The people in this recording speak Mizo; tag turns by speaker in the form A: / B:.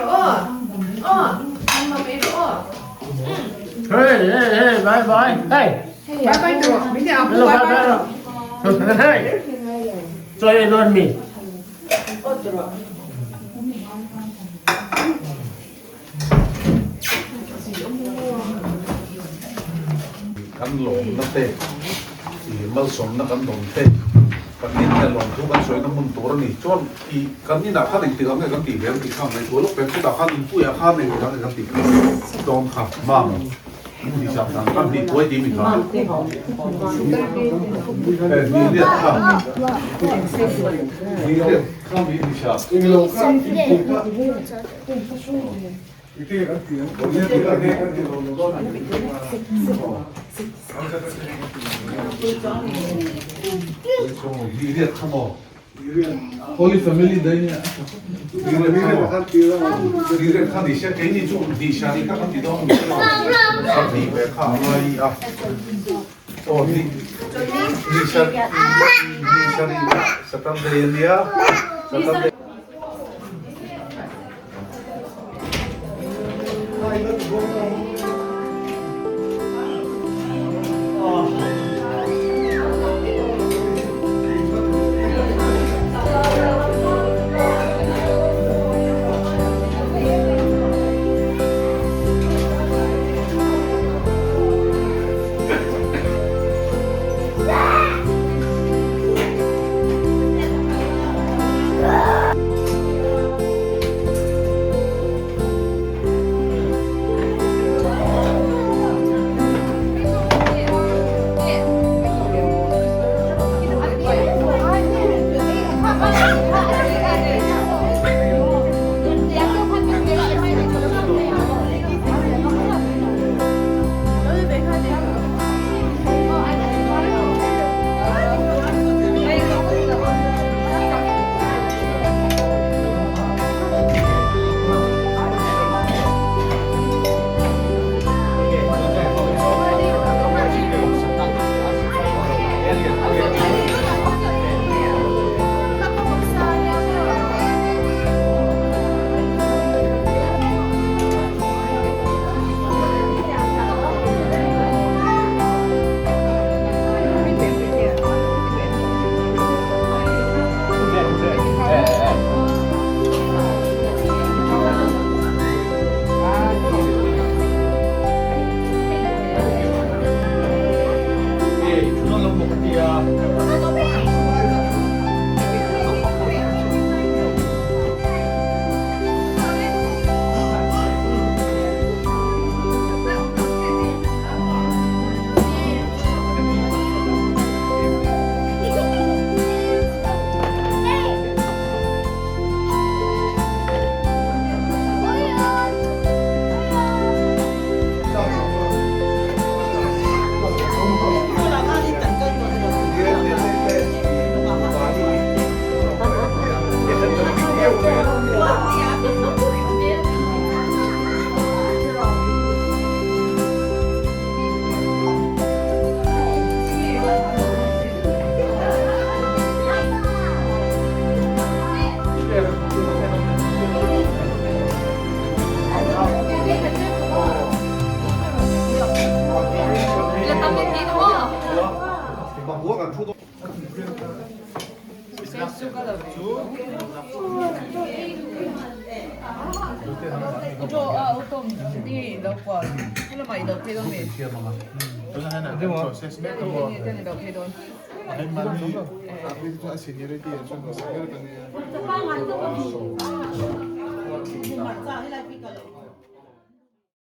A: rawh aw. Aw, mam ei rawh aw.
B: Hey, hey, hey, bye bye. Hey.
A: Bye bye ti rawh. Min ti ang pu bye bye rawh.
B: Hey. Chaw ei dawn mi.
A: Aw ti rawh.
C: Kan lawmna te, ih malsawmna kan dawn te, kan in leh lawmthu kan sawina hmun tur a ni. Chuan ih kan inah khan engtik ang nge kan tih ve ang tih kha ngaihtuah lawk peng chutah khan inpuiah khan engtik ang nge kan tih dawn kha mam tih sak dan kan tih tuai tih mi kha eh ni liat kha ni liat kha mi ni sak. Holy Family day nia Saturday ania Saturday